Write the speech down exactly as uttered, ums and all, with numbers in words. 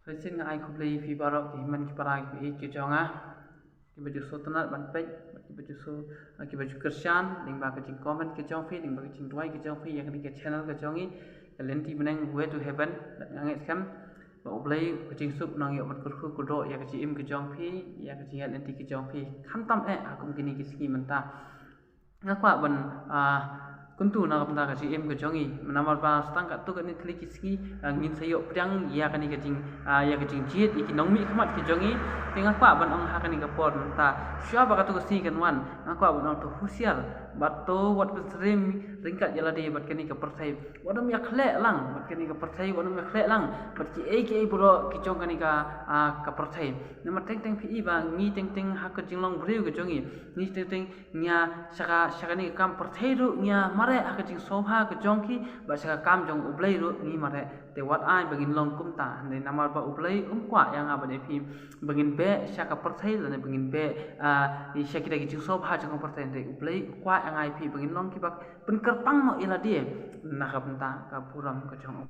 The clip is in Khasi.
Te shisien nga ai khublei ïa phi baroh ki hynmen ki para ki jong nga, kiba ju sngewtynnat ban peit, kiba ju sngewtynnat, kiba ju kyrshan lyngba ka jingcomment ka jong phi, lyngba ka jingduwai ka jong phi ïa kane ka channel ka jong ngi, ka Lynti Bneng, Way to Heaven. Bad nga ngeit skhem ba U Blei U jingsuk un nang ïoh ban kyrkhu kyrdoh ïa ka jingim ka jong phi, ïa ka jingïaid lynti ka jong phi, khamtam eh ha kum kine ki sngi mynta. Nga kwah ban, ah, kyntu na ka bynta ka jingim ka jong ngi, namar ba sa tang katto katne tylli ki sngi, ah, ngin sa ïoh pdiang ïa kane ka jing, ah, ïa ka jingjied ïa ki nongmihkhmat ki jong ngi. Te nga kwah ban ong ha kane ka por mynta, shuwa ba katto ka sngi kan wan, nga kwah ban ong to husiar, bad to wat pynsyriem ryngkat ïa lade bad kane ka pyrthei. Wat nym ïakhleh lang bad kane ka pyrthei, wat nym ïakhleh lang bad kiei kiei baroh ki jong kane ka, ah, ka pyrthei. Namar teng teng phi i ba ngi teng teng ha ka jinglong briew ka jong ngi, ngi teng teng ngi ïa sha ka, sha kane ka kam pyrthei ruh ngi ïa mareh ha ka jingsngewbha ka jong ki, bad sha ka kam jong U Blei ruh ngi mareh. Te wat ai ba ngin long kumta, hynrei namar ba U Blei um kwah ïa nga bad ïa phi ba ngin beh sha ka pyrthei lane ba ngin beh, ah, sha kita ki jingsngewbha jong ka pyrthei, hynrei U Blei u kwah ïa nga ïa phi ba ngin long kiba pynkyrpang noh ïa lade na ka bynta ka burom ka jong U